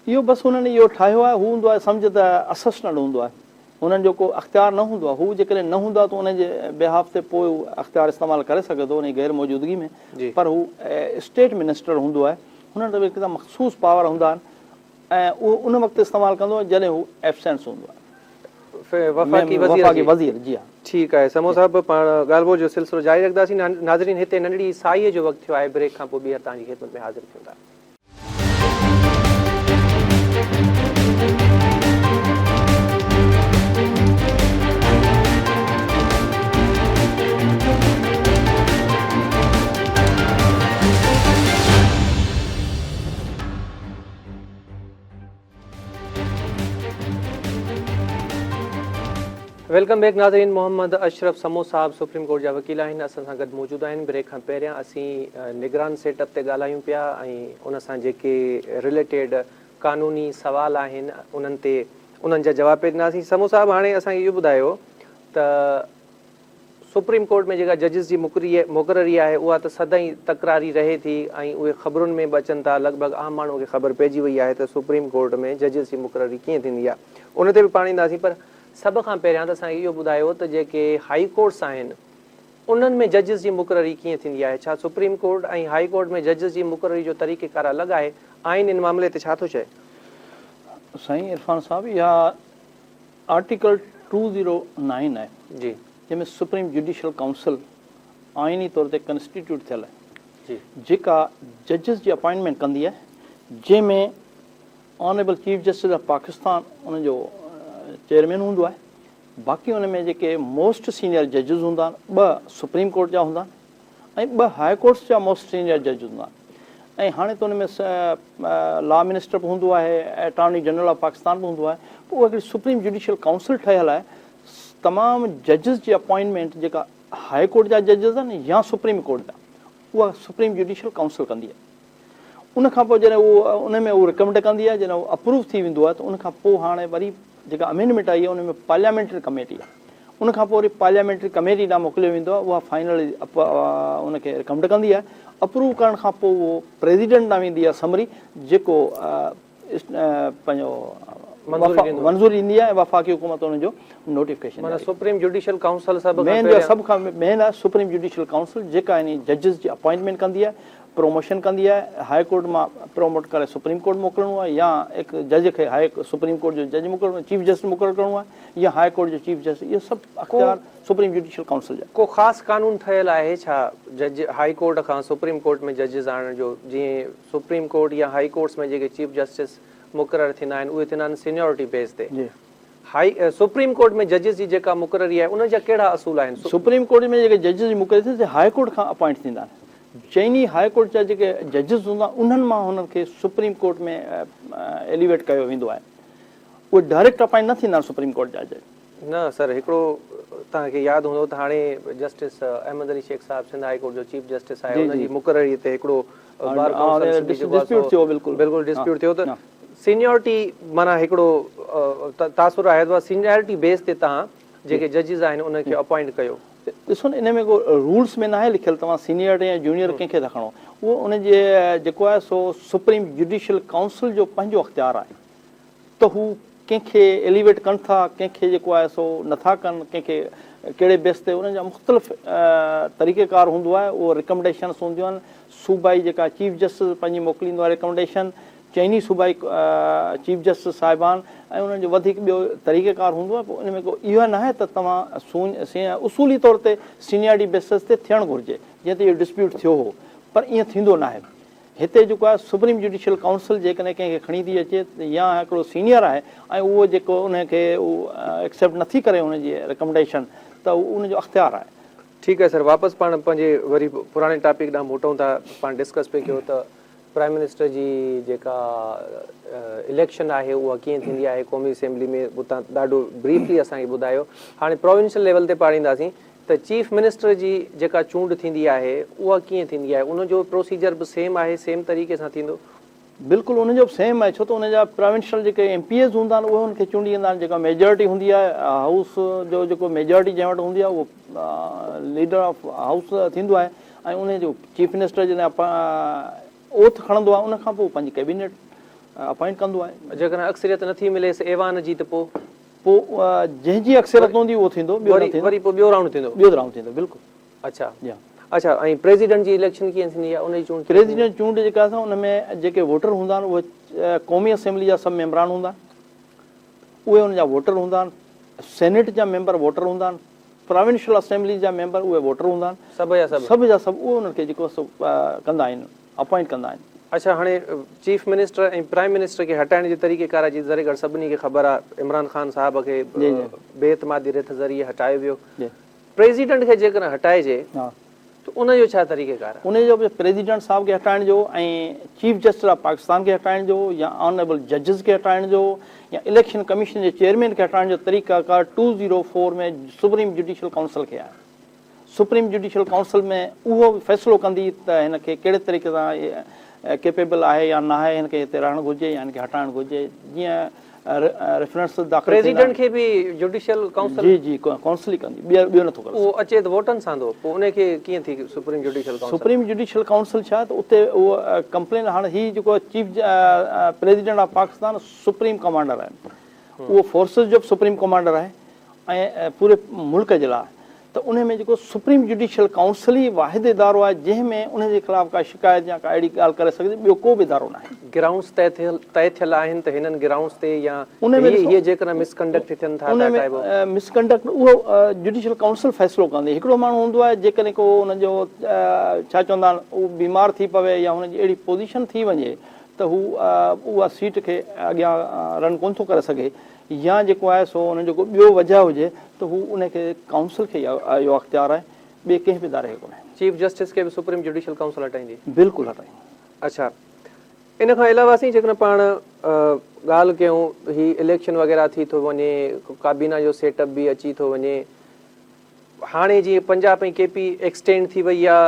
اهو بس انهن اهو ٺاهيو آهي هو هوندو آهي سمجهه ته اسسٽنٽ هوندو آهي. هنن جو ڪو اختيار نه هوندو آهي. هو جيڪڏهن نه هوندا ته ان جي بيهاف تي پوء هو اختيار استعمال ڪري سگهي ٿو ان جي غير موجودگي ۾ پر هو اسٽيٽ منسٽر هوندو آهي. هنن وٽ هڪ مخصوص پاور هوندا آهن ۽ اهو ان وقت استعمال ڪندو آهي جڏهن هو ايبسينس هوندو آهي. وفاقي وزير وفاقي وزير جي ها. ٺيڪ آهي سمون صاحب پاڻ ڳالهه ٻولهه جو سلسلو جاري رکنداسين. ناظرين هتي ننڍڙي ساهيء جو وقت ٿيو آهي بريڪ کان پوء ٻيهر توهان جي خدمت ۾ حاضر ٿيون ٿا. Welcome back ناظرين محمد اشرف سمون صاحب سپريم ڪورٽ جا وڪيل آهن اسان سان گڏ موجود آهن بريڪ کان پهريان اسين نگران سيٽ اپ تي ڳالهايون پيا ۽ ان سان جيڪي رليٽيڊ قانوني سوال آهن انهن تي انهن جا جواب پئي ڏناسين سمون صاحب هاڻي اسان کي اهو ٻڌايو ته سپريم ڪورٽ ۾ جيڪا ججز جي مقرري آهي اها ته سدائين تڪراري رهي ٿي ۽ اهي خبرن ۾ به اچن ٿا لڳ ڀڳ عام ماڻهو کي خبر پئجي وئي آهي ته سپريم ڪورٽ ۾ ججز جي مقرري ڪيئن ٿيندي آهي ان تي به پاڻ اينداسين پر سڀ کان پهريان ته اسان کي اهو ٻڌايو ته جيڪي هائي ڪورٽس آهن انهن ۾ ججز جي مقرري ڪيئن ٿيندي آهي ڇا سپريم ڪورٽ ۽ هائي ڪورٽ ۾ ججز جي مقرري جو طريقيڪار الڳ آهي آئين ان معاملي تي ڇا ٿو چئي؟ سائين عرفان صاحب اها آرٽيڪل 209 آهي جي. جنهن ۾ سپريم جڊيشل ڪائونسل آئيني طور تي ڪنسٽيٽيوٽ ٿيل آهي جي. جيڪا ججز جي اپائنٽمينٽ ڪندي آهي جنهن ۾ honourable chief justice of Pakistan ان جو چيئرمين هوندو آهي باقي ان ۾ جيڪي موسٽ سينيئر ججز هوندا آهن ٻه سپريم ڪورٽ جا هوندا آهن ۽ ٻه هاء ڪورٽس جا موسٽ سينيئر جج هوندا آهن ۽ هاڻي ته ان ۾ لا منسٽر به هوندو آهي اٽارني جنرل آف پاڪستان به هوندو آهي پوء اها هڪڙي سپريم جڊيشل ڪائونسل ٺهيل آهي تمام ججز جي اپوائنٽمينٽ جيڪا هاء ڪورٽ جا ججز آهن يا سپريم ڪورٽ جا اها سپريم جڊيشل ڪائونسل ڪندي آهي ان کان پوء جڏهن اهو ان ۾ اهو رڪمنڊ ڪندي آهي جڏهن اهو اپروو ٿي ويندو آهي ته ان کان پوء هاڻي وري جيڪا امينڊمينٽ آئي آهي ان ۾ پارليامينٽري ڪميٽي آهي ان کان پوء وري پارليامينٽري ڪميٽي ڏانهن موڪليو ويندو آهي اها فائنل ان کي رڪمنڊ ڪندي آهي اپروو ڪرڻ کان پوء اهو پريزيڊنٽ ڏانهن ويندي آهي سمري جيڪو پنهنجو منظوري ڏيندي آهي ۽ وفاقي حڪومت ان جو نوٽيفڪيشن معنيٰ سپريم جوڊيشل ڪائونسل سڀ کان مين جو سڀ کان مين آهي سپريم جوڊيشل ڪائونسل جيڪا يعني ججز جي اپوائنٽمينٽ ڪندي آهي پروموشن ڪندي آهي هاء ڪورٽ مان پروموٽ ڪري سپريم ڪورٽ موڪلڻو آهي يا هڪ جج کي هاء سپريم ڪورٽ جو جج مقرر چيف جسٽس مقرر ڪرڻو آهي يا هاء ڪورٽ جو چيف جسٽس اهو سڀ اختيار سپريم جوڊيشل ڪائونسل جا. ڪو خاص قانون ٺهيل آهي ڇا جج هاء ڪورٽ کان سپريم ڪورٽ ۾ ججز آڻڻ جو جيئن سپريم ڪورٽ يا هائي ڪورٽس ۾ جيڪي چيف جسٽس مقرر ٿيندا آهن اهي ٿيندا آهن سينيورٽي بيس تي هائي سپريم ڪورٽ ۾ ججز جي جيڪا مقرري آهي ان جا ڪهڙا اصول آهن؟ سپريم ڪورٽ ۾ جيڪي ججز جي مقرري ٿيندي سي هائي ڪورٽ کان اپائنٽ ٿيندا آهن چئني هائي ڪورٽ جا جيڪي ججز هوندا انهن مان هنن کي سپريم ڪورٽ ۾ ايليويٽ ڪيو ويندو آهي اهي ڊائريڪٽ اپائنٽ نه ٿيندا آهن سپريم ڪورٽ جا جج. نه سر هڪڙو توهان کي ياد هوندو ته هاڻي جسٽس احمد علي شيخ صاحب سنڌ هائي ڪورٽ جو چيف جسٽس آهي ان جي مقرري تي هڪڙو بار ڪائونسل سنڌ جيڪو آهي سو بلڪل ڊسپيوٽ ٿيو ته سينيورٽي معنيٰ هڪڙو تاثر آهي ته سينيارٽي بيس تي توهان جيڪي ججز آهن انهن کي اپوائنٽ ڪيو. ڏسو نه ان ۾ ڪو رولس ۾ ناهي لکيل توهان سينيئر يا جونيئر ڪنهن کي ٿا کڻو اهو ان جي جيڪو آهي سو سپريم جڊيشل ڪائونسل جو پنهنجو اختيار آهي ته هو ڪنهن کي ايليويٽ ڪن ٿا، ڪنهن کي جيڪو آهي سو نٿا ڪن، ڪنهن کي ڪهڙي بيس تي، انهن جا مختلف طريقه ڪار هوندو آهي، اهو ريڪمنڊيشنس هونديون آهن، صوبائي جيڪا چيف جسٽس پنهنجي موڪليندو آهي ريڪمنڊيشن، چئني صوبائي چيف جسٽس صاحبان ۽ انهن جو وڌيڪ ٻيو طريقه ڪار هوندو آهي، پوء ان ۾ ڪو اهو ناهي ته توهان اصولي طور تي سينيارٽي بيسس تي ٿيڻ گهرجي، جيئن ته اهو ڊسپيوٽ ٿيو هو، پر ائين ٿيندو ناهي. هتي جيڪو آهي سپريم جڊيشل ڪائونسل جيڪڏهن ڪنهن کي کڻي ٿي اچي يا هڪڙو سينيئر آهي ۽ اهو جيڪو ان کي ايڪسيپٽ نٿي ڪري ان جي ريڪمنڊيشن ته ان جو اختيار آهي. ٺيڪ آهي سر واپس پاڻ پنهنجي وري پراڻي ٽاپڪ ڏانهن موٽون ٿا پاڻ ڊسڪس پئي ڪيو ته پرائم منسٽر جي جيڪا اليڪشن آهي اها ڪيئن ٿيندي آهي قومي اسيمبلي ۾ اتان ڏاڍو بريفلي اسان کي ٻڌايو هاڻي پراونشل ليول تي پاڻ اينداسين ته چيف منسٽر جي جيڪا چونڊ ٿيندي آهي اها ڪيئن ٿيندي آهي ان جو پروسيجر به سيم آهي سيم طريقي سان ٿيندو؟ بلڪل ان جو به سيم آهي ڇو ته ان جا پراونشل جيڪي ايم پي ايز هوندا آهن اهي ان کي چونڊي ايندا آهن جيڪا ميجارٽي هوندي آهي هائوس جو جيڪو ميجارٽي جنهن وٽ هوندي آهي اهو ليڊر آف هائوس ٿيندو آهي ۽ ان جو چيف منسٽر جڏهن اوٿ کڻندو آهي ان کان پوء پنهنجي ڪيبينيٽ اپائنٽ ڪندو آهي. جيڪڏهن اڪثريت نٿي مليس ايوان جي ته پوء؟ پوء جنهن جي اڪثريت هوندي اهو ٿيندو ٻيو نه ٿيندو. وري پوء ٻيو رائونڊ ٿيندو. ٻيو رائونڊ ٿيندو بلڪل. اڇا اڇا ۽ پريزيڊنٽ جي اليڪشن ڪيئن ٿيندي يا ان جي چونڊ ڪيئن ٿيندي؟ پريزيڊنٽ چونڊ جيڪا آهي ان ۾ جيڪي ووٽر هوندا آهن اهي قومي اسيمبلي جا سڀ ميمبران هوندا آهن اهي ان جا ووٽر هوندا آهن سينيٽ جا ميمبر ووٽر هوندا آهن پراونشل اسيمبلي جا ميمبر اهي ووٽر هوندا آهن سڀ جا سڀ سڀ جا سڀ اهي انهن کي جيڪو سو ڪندا آهن اپوائنٽ ڪندا آهن. اڇا هاڻي چيف منسٽر ۽ پرائم منسٽر کي هٽائڻ جي طريقي ڪار جي ذري گهٽ سڀني کي خبر آهي عمران خان صاحب کي بي اعتمادي رٿ ذريعي هٽايو ويو پريزيڊنٽ کي جيڪڏهن هٽائجي ته ان جو ڇا طريقي ڪار آهي؟ ان جو به پريزيڊنٽ صاحب کي هٽائڻ جو ۽ چيف جسٽس آف پاڪستان کي هٽائڻ جو يا آنريبل ججز کي هٽائڻ جو يا اليڪشن ڪميشن جي چيئرمين کي هٽائڻ جو طريقه ڪار two zero four ۾ supreme judicial council کي آهي. سپريم جڊيشل ڪائونسل ۾ اهو فيصلو ڪندي ته هن کي ڪهڙي طريقي سان ڪيپيبل آهي يا ناهي، هن کي هتي رهڻ گهرجي يا هن کي هٽائڻ گهرجي جيئن ريفرنس داخل ٿيندا. پريزيڊنٽ کي به جڊيشل ڪائونسل. جي جي ڪائونسل ئي ڪندي ٻيو ٻيو نٿو ڪري اهو اچي ته ووٽن سان ٿو پوء ان کي ڪيئن ٿي supreme judicial council. Supreme judicial council ڇا ته اتي اهو ڪمپلين هاڻ هي جيڪو chief president of Pakistan supreme commander آهي اهو فورسز جو به سپريم ڪمانڊر آهي ۽ پوري ملڪ جي لاء ته انهي ۾ جيڪو سپريم جڊيشل ڪائونسل ئي واحد ادارو آهي جنهن ۾ انهي جي خلاف ڪا شڪايت يا ڪا اهڙي ڳالهه ڪري سگهجي ٻيو ڪو به ادارو ناهي. گرائونڊز طئي ٿيل طئي ٿيل آهن ته هنن گرائونڊز تي يا هي هي جيڪڏهن مس ڪنڊڪٽ ٿين ٿا ته هٽائبو. انهي ۾ مس ڪنڊڪٽ اهو جڊيشل ڪائونسل فيصلو ڪندي هڪڙو ماڻهو هوندو آهي جيڪڏهن ڪو ان جو ڇا چوندا آهن اهو بيمار ٿي پوي يا هن جي اهڙي پوزيشن ٿي وڃي ته هو اها سيٽ کي اڳيان رن ڪونه ٿو ڪري سگهي يا جيڪو آهي سو ان جو ڪو ٻيو وجهه هجي ته هو ان کي ڪائونسل کي اهو اختيار آهي ٻئي ڪنهن به اداري کي ڪونهي. چيف جسٽس کي به سپريم جڊيشل ڪائونسل هٽائيندي؟ بلڪل هٽائيندي. اڇا ان کان علاوه سائين جيڪڏهن پاڻ ڳالهه ڪيون هي اليڪشن وغيره ٿي ٿو وڃي ڪابينا جو سيٽ اپ به اچي ٿو وڃي هاڻي جيئن پنجاب ۽ ڪي پي ايڪسٽينڊ ٿي وئي آ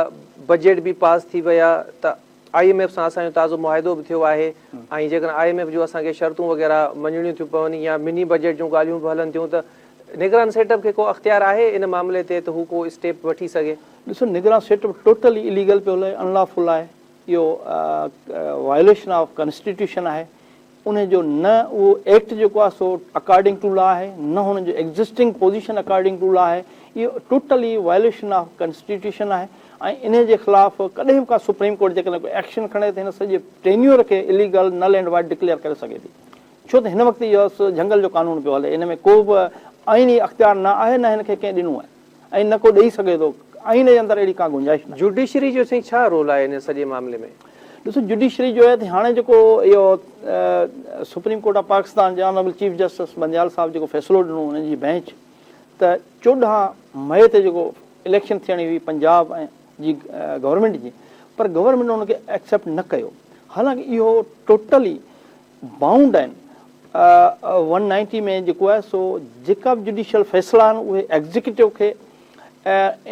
بجيٽ به پاس ٿي ويا ته I M F سان اسان جو تازو معاهدو به ٿيو آهي ۽ جيڪڏهن I M F جون اسان کي شرطون وغيره مڃڻيون ٿيون پون يا مني بجيٽ جون ڳالهيون به هلن ٿيون ته نگران سيٽ اپ کي ڪو اختيار آهي ان معاملي تي ته هو ڪو اسٽيپ وٺي سگهي؟ ڏسو نگران سيٽ اپ ٽوٽلي اليگل پيو هلي ان لافل آهي اهو وايوليشن آف ڪانسٽيٽيوشن آهي ان جو نه اهو ايڪٽ جيڪو آهي سو اڪارڊنگ ٽو لا آهي نه هن جو existing position according to law آهي اهو ٽوٽلي وايوليشن آف ڪانسٽيٽيوشن آهي ۽ انهي جي خلاف ڪڏهن به ڪا سپريم ڪورٽ جيڪڏهن ڪو ايڪشن کڻي ته هن سڄي ٽينيور کي illegal null and void declare ڪري سگهي ٿي ڇو ته هن وقت اهو جهنگل جو قانون پيو هلي ان ۾ ڪو به آئيني اختيار نه آهي نه هن کي ڪنهن ڏنو آهي. ۽ نه ڪو ڏئي سگهي ٿو، آئين جي اندر اهڙي ڪا گنجائش ناهي. جوڊيشري جو سائين ڇا رول آهي ان سڄي معاملي ۾؟ ڏسو جوڊيشري جو آهي ته هاڻي جيڪو اهو سپريم ڪورٽ آف پاڪستان جي آنريبل چيف جسٽس بنديال صاحب جيڪو فيصلو ڏنو ان جي بينچ ته 14 مئي تي جيڪو اليڪشن ٿيڻي هئي پنجاب ۽ جي گورنمينٽ جي پر گورنمينٽ ان کي ايڪسيپٽ نه ڪيو حالانڪه اهو ٽوٽلي بائونڊ آهن ون نائنٽي ۾ جيڪو آهي سو جيڪا به جڊيشل فيصلا آهن اهي ايگزيڪيوٽو کي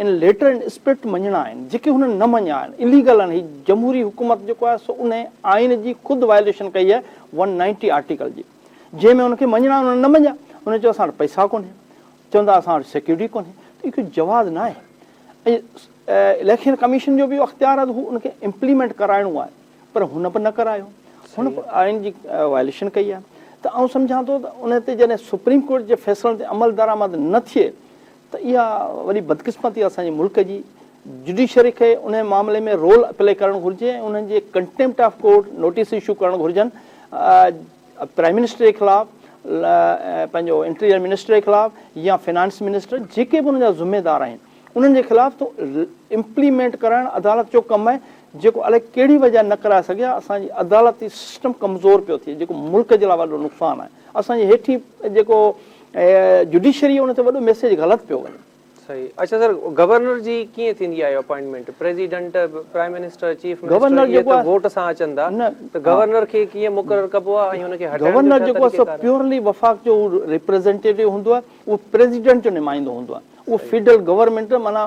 ان ليٽر اينڊ اسپرٽ مڃڻا آهن جيڪي هنن نه مڃيا آهن اليگل آهن هي جمهوري حڪومت جيڪو آهي سو ان آئين جي خود وائليشن ڪئي آهي ون نائنٽي آرٽيڪل جي جنهن ۾ ان کي مڃڻا انهن نه مڃيا انهن چيو اسان وٽ پئسا ڪونهي چون ٿا اسان وٽ سيڪيورٽي ڪونهي ته اهو جواز نه آهي ۽ اليڪشن ڪميشن جو به اختيار آهي ته هو ان کي امپليمينٽ ڪرائڻو آهي پر هن به نه ڪرايو، هن به آئين جي وائليشن ڪئي آهي ته آئون سمجهان ٿو ته ان تي جڏهن سپريم ڪورٽ جي فيصلن تي عمل درآمد نه ٿئي ته اها وڏي بدقسمتي آهي اسان جي ملڪ جي جڊيشري کي ان معاملي ۾ رول پلي ڪرڻ گهرجي ۽ انهن جي contempt of court notice issue ڪرڻ گهرجن پرائم منسٽر جي خلاف پنهنجو انٽيريئر منسٽر جي خلاف يا فنانس منسٽر جيڪي به ان جا ذميدار آهن انهن جي خلاف ته امپليمينٽ ڪرائڻ عدالت جو ڪم آهي جيڪو الائي ڪهڙي وجه نه ڪرائي سگهيا اسان جي عدالتي سسٽم ڪمزور پيو ٿئي جيڪو ملڪ جي لاء وڏو نقصان آهي اسان جي هيٺين جيڪو جڊيشري ان تي وڏو ميسيج غلط پيو وڃي. صحيح اڇا سر گورنر جي ڪيئن ٿيندي آهي appointment president prime minister chief minister اهي ته ووٽ سان اچن ٿا ته گورنر کي ڪيئن مقرر ڪبو آهي ۽ ان کي هٽائڻ جو گورنر جيڪو آهي سو پيورلي وفاق جو ريپريزينٽيٽو هوندو آهي اهو پريزيڊنٽ جو نمائندو هوندو آهي اهو فيڊرل گورنمينٽ معنيٰ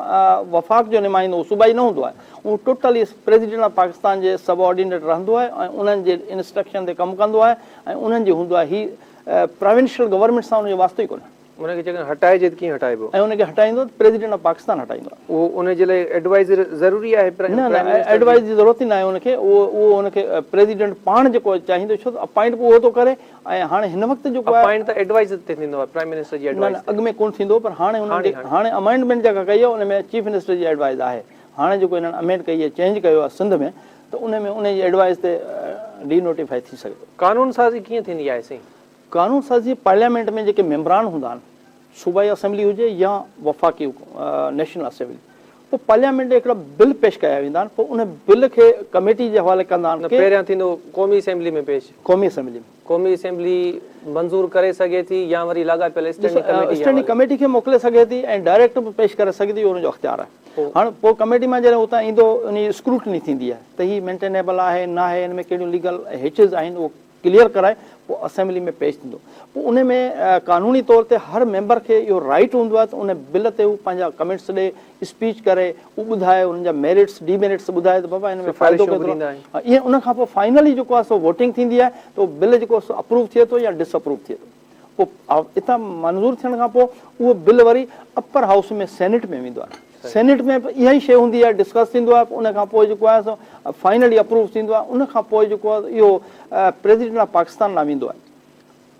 وفاق جو نمائندو صوبائي نه هوندو آهي اهو ٽوٽلي پريزيڊنٽ آف پاڪستان جي سب آرڊينيٽ رهندو آهي ۽ انهن جي انسٽرڪشن تي ڪم ڪندو آهي ۽ انهن جي هوندو آهي هي پراونشل گورنمينٽ سان ان جو واسطو ئي ڪونهي. ان کي جيڪڏهن هٽائجي ته ڪيئن هٽائبو؟ ۽ ان کي هٽائيندو ته پريزيڊنٽ آف پاڪستان هٽائيندو آهي. اهو ان جي لاء ايڊوائيز ضروري آهي پرائم نه نه منسٽر جي؟ ايڊوائيز جي ضرورت ئي ناهي ان کي اهو اهو ان کي پريزيڊنٽ پاڻ جيڪو چاهيندو ڇو ته اپائنٽ به اهو ٿو ڪري ۽ هاڻي هن وقت جيڪو آهي اپائنٽ ته ايڊوائيز تي ٿيندو آهي پرائم منسٽر جي نه ايڊوائيز نه تي. اڳ ۾ ڪونه ٿيندو پر هاڻي انهن هاڻي جي هاڻي. هاڻي امينڊمينٽ جيڪا ڪئي آهي ان ۾ چيف منسٽر جي ايڊوائيز آهي هاڻي جيڪو انهن امينڊ ڪئي آهي چينج ڪيو آهي سنڌ ۾ ته ان ۾ ان جي ايڊوائيز تي ڊي نوٽيفائي ٿي سگهي ٿو. قانون سازي ڪيئن ٿيندي آهي سائين؟ قانون سازي پارليامينٽ ۾ جيڪي ميمبران هوندا آهن صوبائي اسيمبلي هجي يا وفاقي نيشنل اسيمبلي پوء پارليامينٽ ۾ هڪڙا بل پيش ڪيا ويندا آهن پوء ان بل کي ڪميٽي جي حوالي ڪندا آهن نه پهريان ٿيندو قومي اسيمبلي ۾ پيش. قومي اسيمبلي ۾. قومي اسيمبلي منظور ڪري سگهي ٿي يا وري لاڳاپيل اسٽينڊنگ ڪميٽي جي اسٽينڊنگ حوالي. ڪميٽي کي موڪلي سگهي ٿي ۽ ڊائريڪٽ به پيش ڪري سگهي ٿي اهو ان جو اختيار آهي. هاڻ پوء ڪميٽي مان جڏهن اتان ايندو ان جي اسڪروٽني ٿيندي آهي ته هي مينٽينيبل آهي ناهي ان ۾ ڪهڙيون ليگل هيچز آهن اهو ڪليئر ڪرائي پوء اسيمبلي ۾ پيش ٿيندو پوء ان ۾ قانوني طور تي هر ميمبر کي اهو رائيٽ هوندو آهي ته ان بل تي هو پنهنجا ڪمينٽس ڏي اسپيچ ڪري اهو ٻڌائي انهن جا ميرٽس ڊي ميرٽس ٻڌائي ته بابا ان ۾ فائدو سفارشون ڪيترو به ڏيندا آهن. آهي ائين ان کان پوء فائنلي جيڪو آهي سو ووٽنگ ٿيندي آهي ته اهو بل جيڪو آهي سو اپروو ٿئي ٿو يا ڊس اپروو ٿئي ٿو پوء اتان منظور ٿيڻ کان پوء اهو بل وري اپر هائوس ۾ سينيٽ ۾ ويندو آهي سينيٽ ۾ به اها ئي شيء هوندي آهي ڊسڪس ٿيندو آهي پوء ان کان پوء جيڪو آهي سو فائنلي اپروو ٿيندو آهي ان کان پوء جيڪو آهي اهو پريزيڊنٽ آف پاڪستان ڏانهن ويندو آهي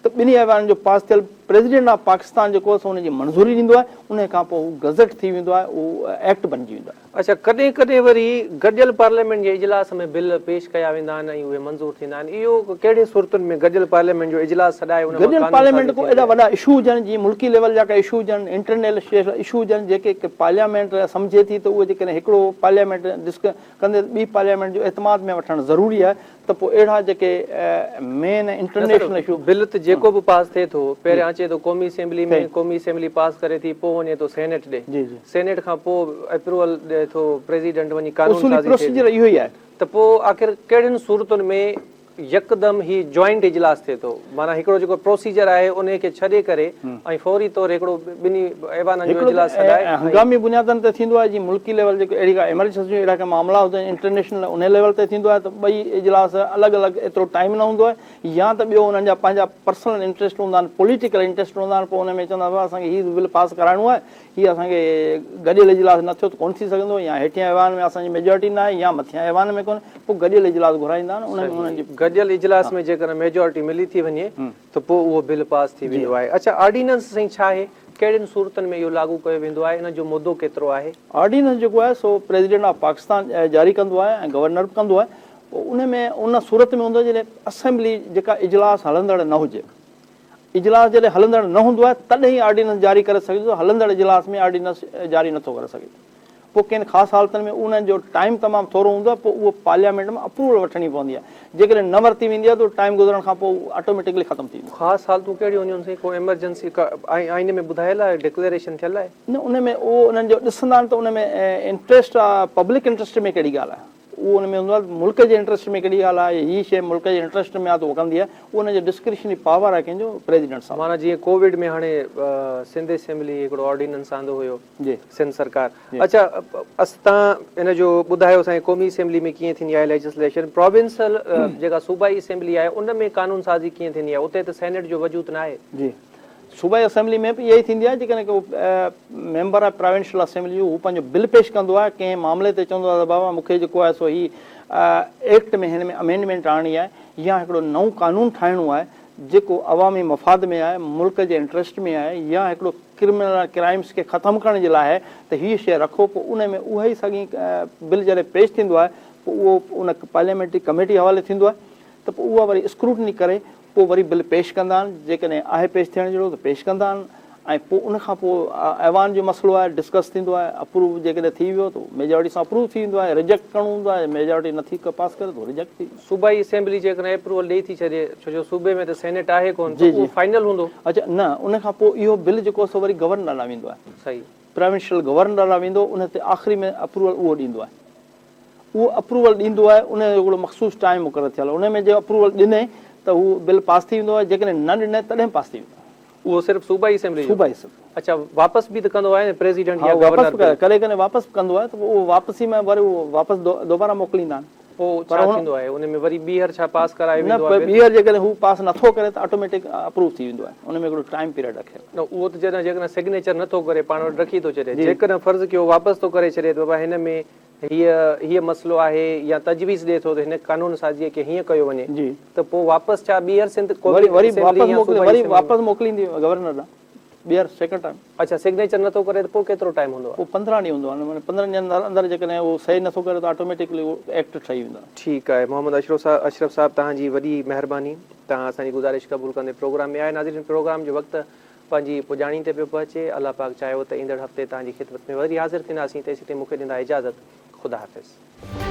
ته ٻنهي ايوانن جو پاس ٿيل پريزيڊنٽ آف پاڪستان جيڪو آهي سو ان جي منظوري ڏيندو آهي ان کان پوء هو گزٽ ٿي ويندو آهي اهو ايڪٽ بنجي ويندو آهي. اڇا ڪڏهن ڪڏهن وري گڏيل پارليامينٽ جي اجلاس ۾ بل پيش ڪيا ويندا آهن ۽ اهي منظور ٿيندا آهن اهو ڪهڙي صورتن ۾ گڏيل پارليامينٽ جو اجلاس سڏائي ان مان گڏيل قانون پارليامينٽ سازي ڪو ٿيندي ايڏا آهي. وڏا اشو هجن جيئن ملڪي ليول جا ڪا اشو هجن انٽرنيشنل اشو هجن جيڪي پارليامينٽ سمجهي ٿي ته اهي جيڪڏهن هڪڙو پارليامينٽ ڊسڪ ڪندي ته ٻي پارليامينٽ جو اعتماد ۾ وٺڻ ضروري آهي ته پوء اهڙا جيڪي مين نه سر انٽرنيشنل اشو بل ته جيڪو به پاس ٿئي ٿو پهريان اچي ٿو قومي اسيمبلي ۾ قومي اسيمبلي پاس ڪري ٿي پوء وڃي ٿو سينيٽ ڏي جي جي سينيٽ کان پوء اپروول ڏئي ٿو پريزيڊنٽ وڃي قانون اصولي سازي ٿئي ٿي پروسيجر اهو ئي آهي. ته پوء آخر ڪهڙين صورتن ۾ يڪدم هي جوائنٽ اجلاس ٿئي ٿو معنيٰ هڪڙو جيڪو پروسيجر آهي انهي کي ڇڏي ڪري ۽ فوري طور هڪڙو ٻنهي ايوانن جو هڪڙو اجلاس ته سڏائي ۽ هنگامي بنيادن تي ٿيندو آهي جيئن ملڪي ليول جيڪو اهڙي ڪا ايمرجنسي جون اهڙا ڪي معاملا هجن انٽرنيشنل انهي ليول تي ٿيندو آهي ته ٻئي اجلاس الڳ الڳ ايترو ٽائيم نه هوندو آهي يا ته ٻيو انهن جا پنهنجا پرسنل انٽريسٽ هوندا آهن پوليٽيڪل انٽريسٽ هوندا آهن پوء ان ۾ چوندا آهن اسان کي هي بل پاس ڪرائڻو آهي هي اسان کي گڏيل اجلاس نه ٿيو ته ڪونه ٿي سگهندو يا هيٺين ايوان ۾ اسان جي ميجارٽي نه آهي يا مٿين ايوان ۾ ڪونهي پوء گڏيل اجلاس گهرائيندا آهن ان ۾ انهن جي گڏيل اجلاس ۾ جيڪڏهن ميجارٽي ملي ٿي وڃي ته پوء اهو بل پاس ٿي ويندو آهي. اڇا آرڊيننس سائين ڇا آهي؟ ڪهڙين صورتن ۾ اهو لاڳو ڪيو ويندو آهي؟ ان جو مدو ڪيترو آهي؟ آرڊيننس جيڪو آهي سو پريزيڊنٽ آف پاڪستان جاري ڪندو آهي ۽ گورنر به ڪندو آهي پوء ان ۾ ان صورت ۾ هوندو آهي جڏهن اسيمبلي جيڪا اجلاس هلندڙ نه هجي اجلاس جڏهن هلندڙ نه هوندو آهي تڏهن ئي آرڊيننس جاري ڪري سگهجي ٿو هلندڙ اجلاس ۾ آرڊيننس جاري نٿو ڪري سگهجي. پوء ڪن خاص حالتن ۾ انهن جو ٽائيم تمام ٿورو هوندو آهي پوء اهو پارليامينٽ مان اپروول وٺڻي پوندي آهي جيڪڏهن نه ورتي ويندي آهي ته ٽائيم گذرڻ کان پوء اهو آٽوميٽڪلي ختم ٿي ويندو آهي. خاص حالتون ڪهڙيون هونديون آهن سائين ڪو ايمرجنسي ڪا آئين ۾ ٻڌايل آهي ڊڪليريشن ٿيل آهي؟ نه ان ۾ اهو انهن جو ڏسندا آهن ته ان ۾ انٽريسٽ آهي پبلڪ انٽريسٽ ۾ ڪهڙي ڳالهه آهي اهو ان ۾ هوندو آهي ته ملڪ جي انٽريسٽ ۾ ڪهڙي ڳالهه آهي هي شيء ملڪ جي انٽريسٽ ۾ آهي ته اهو ڪندي آهي اهو ان جو ڊسڪريشنري پاور آهي ڪنهن جو پريزيڊنٽ صاحب. معنيٰ جيئن ڪووڊ ۾ هاڻي سنڌ اسيمبلي هڪڙو آرڊيننس آندو هيو جي. سنڌ سرڪار اڇا اس تان ان جو ٻڌايو سائين قومي اسيمبلي ۾ ڪيئن ٿيندي آهي ليجسليشن پراونسل جيڪا صوبائي اسيمبلي آهي ان ۾ قانون سازي ڪيئن ٿيندي آهي اتي ته سينيٽ جو وجود ناهي. جي صوبائي اسيمبلي ۾ به اها ئي ٿيندي آهي جيڪڏهن ڪو ميمبر آهي پراونشل اسيمبلي جو هو پنهنجو بل پيش ڪندو آهي ڪنهن معاملي تي چوندو آهي ته بابا مون کي جيڪو آهي سو هي ايڪٽ ۾ هن ۾ امينڊمينٽ آڻڻي آهي يا هڪڙو نئون قانون ٺاهڻو آهي جيڪو عوامي مفاد ۾ آهي ملڪ جي انٽريسٽ ۾ آهي يا هڪڙو ڪرمنل ڪرائمس کي ختم ڪرڻ جي لاء آهي ته هيء شيء رکو پوء ان ۾ اها ئي ساڳي بل جڏهن پيش ٿيندو آهي پوء اهو ان پارليامينٽري ڪميٽي حوالي ٿيندو آهي ته پوء اها وري اسڪروٽني ڪري پوء وري بل پيش ڪندا آهن جيڪڏهن آهي پيش ٿيڻ جهڙو ته پيش ڪندا آهن ۽ پوء ان کان پوء ايوان جو مسئلو آهي ڊسڪس ٿيندو آهي اپروو جيڪڏهن ٿي ويو ته ميجارٽي سان اپروو ٿي ويندو آهي ريجيڪٽ ڪرڻو هوندو آهي ميجارٽي نٿي پاس ڪري ته ريجيڪٽ ٿي ويندو. صوبائي اسيمبلي جيڪڏهن اپروول ڏئي ٿي ڇڏي ڇو جو صوبي ۾ ته سينيٽ آهي ڪونه ته اهو فائنل هوندو. اڇا نه ان کان پوء اهو بل جيڪو سو وري گورنر ڏانهن ويندو آهي. صحيح. پراونشل گورنر ڏانهن ويندو ان تي آخري ۾ اپروول اهو ڏيندو آهي. اهو اپروول ڏيندو آهي ان جو هڪڙو مخصوص ٽائيم مقرر ٿيل آهي ان ۾ جي اپروول ڏني ته هو بل پاس ٿي ويندو آهي جيڪڏهن نه ڏني تڏهن پاس ٿي ويندو آهي. اهو صرف صوبائي اسيمبلي جو؟ صوبائي اسيمبلي. اڇا واپس به ته ڪندو آهي نه پريزيڊنٽ ها يا واپس گورنر به بل؟ ڪڏهن ڪڏهن واپس به ڪندو آهي ته پوء اهو واپسي ۾ وري اهو واپس دوباره موڪليندا آهن. پوء ڇا ٿيندو آهي ان ۾ وري ٻيهر ڇا پاس ڪرايو ويندو آهي؟ نه ٻيهر جيڪڏهن هو پاس نٿو ڪري ته آٽوميٽڪ اپروو ٿي ويندو آهي ان ۾ هڪڙو ٽائيم پيريڊ رکيل آهي. نه اهو ته جڏهن جيڪڏهن سگنيچر نٿو ڪري پاڻ وٽ رکي ٿو ڇڏي جيڪڏهن فرض ڪيو واپس ٿو ڪري ڇڏي ته بابا هن ۾ هيء هيء مسئلو آهي يا تجويز ڏئي ٿو ته هن قانون سازيء کي هيئن ڪيو وڃي ته پوء واپس ڇا ٻيهر سنڌ قومي اسيمبلي يا صوبائي وري واپس موڪليندي گورنر ڏانهن ٻيهر سيڪنڊ ٽائيم. اڇا سگنيچر نٿو ڪري ته پوء ڪيترو ٽائيم هوندو آهي؟ پوء 15 ڏينهن هوندو آهي معنيٰ 15 ڏينهن اندر جيڪڏهن اهو صحيح نٿو ڪري ته آٽوميٽڪلي اهو ايڪٽ ٺهي ويندو آهي. ٺيڪ آهي محمد اشرف صاحب اشرف صاحب توهان جي وڏي مهرباني توهان اسان جي گذارش قبول ڪندي پروگرام ۾ آيا ناظرين پروگرام جو وقت پنهنجي پڄاڻي تي پيو پهچي الله پاڪ چاهيو ته ايندڙ هفتي توهان جي خدمت ۾ وري حاضر ٿينداسين تيسين تائين مون کي ڏيندا اجازت خدا حافظ.